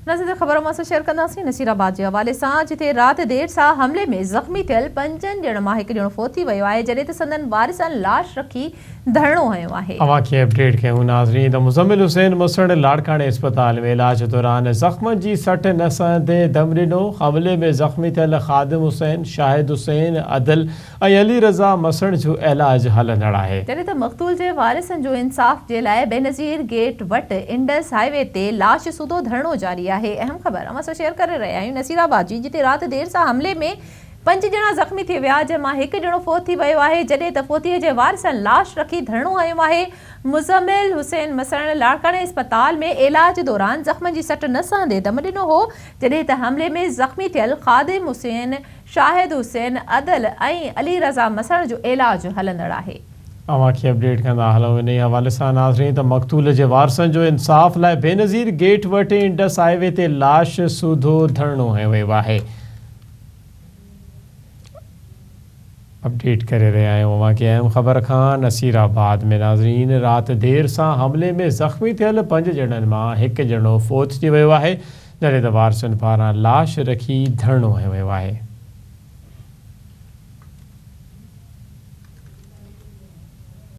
ناظرين خبر اوهان سان شيئر ڪنداسين نصير آباد جي حوالي سان جتي رات دير سان حملي ۾ زخمي ٿيل پنجن ڄڻن مان هڪ ڄڻو فوت ٿي ويو آهي جڏهن ته سندن وارثن لاش رکي ڌرڻو هنيو آهي. اوهان کي اپڊيٽ ڪيون ناظرين ته مزمل حسين مسڻ لاڙڪاڻي اسپتال ۾ علاج دوران زخمن جي سٽ نه سهندي دم ڏنو، حملي ۾ زخمي ٿيل خادم حسين، شاهد حسين، عدل ۽ علي رضا مسڻ جو علاج هلندڙ آهي. جڏهن ته مقتول جي وارثن جو انصاف جي لاء بينظير گيٽ وٽ انڊس هاء وي تي لاش سوڌو ڌرڻو جاري آهي. اهم خبر اوهان سان شيئر ڪري رهيا آهيون نصير آباد جي جتي رات دير سان حملي ۾ پنج ڄڻا زخمي ٿي ويا جنهن مان هڪ ڄڻو فوت ٿي ويو آهي جڏهن ته فوتي جي وارثن لاش رکي ڌرڻو هنيو آهي مزمل حسين مسڻ لاڙڪاڻي اسپتال ۾ علاج دوران زخمن جي سٽ نه سهندي دم ڏنو هو جڏهن ته حملي ۾ زخمي ٿيل خادم حسين شاهد حسين عدل ۽ علي رضا مسڻ جو علاج هلندڙ آهي. اوهان کي اپڊيٽ ڪندا هلون انهي حوالي سان ناظرين ته مقتول جي وارثن جو انصاف لاء بينظير گيٽ وٽ انڊس هاء وي تي لاش سوڌو ڌرڻو هنيو ويو آهي. اپڊيٽ ڪري رهيا آهيون اوهان کي اهم خبر کان نصير آباد ۾ ناظرين رات دير سان حملي ۾ زخمي ٿيل پنج ڄڻن مان هڪ ڄڻو فوت ٿي ويو آهي جڏهن ته وارثن پاران لاش رکي ڌرڻو هنيو ويو آهي.